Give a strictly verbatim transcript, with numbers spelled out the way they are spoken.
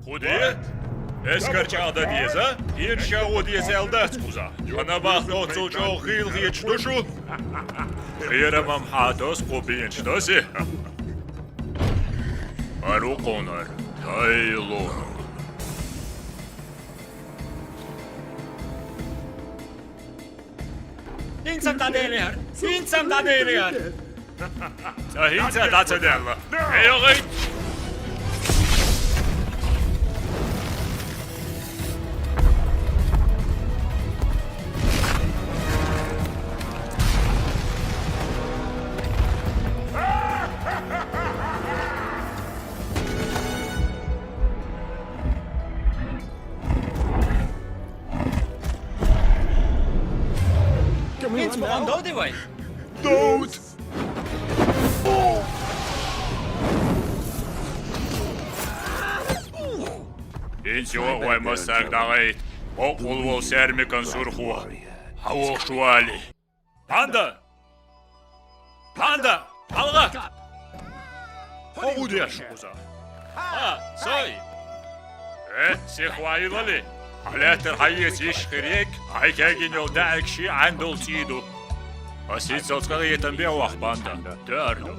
Кху дий? Эскар чӀагӀдан деза, кхеташ чӀагӀо деза аьлла дац кхузахь. Хьан набахтоццул чӀогӀа хийла хеташ ду шу? Кхерам-м хьан тосу кху бенаш, тосий? ХӀара ву кхунара тайло. ХӀинца-м дӀаделира! ХӀинца-м дӀаделира! Ца хӀинца дӀа ца даьлла. ЭгӀий! ХӀинца фу дан дов де вай? Довд! ХӀинца юха а вай массарг дӀагӀайта, боккъал волу Сермикан сурхо. Хьан вохуш валий? Панда! Панда! ХьалагӀа! Хьо хӀун деш ву кхузахь? А, сой! Э, сиха ваийлале! Хьан лаьттара хьаэца йиш хир ерг, хьайн кегийна йолу даьӀахкаш шен Ӏаьнна долу цӀий ду. Ас хӀинццалц къахетам бен вайх, Панда. Тоьар ду.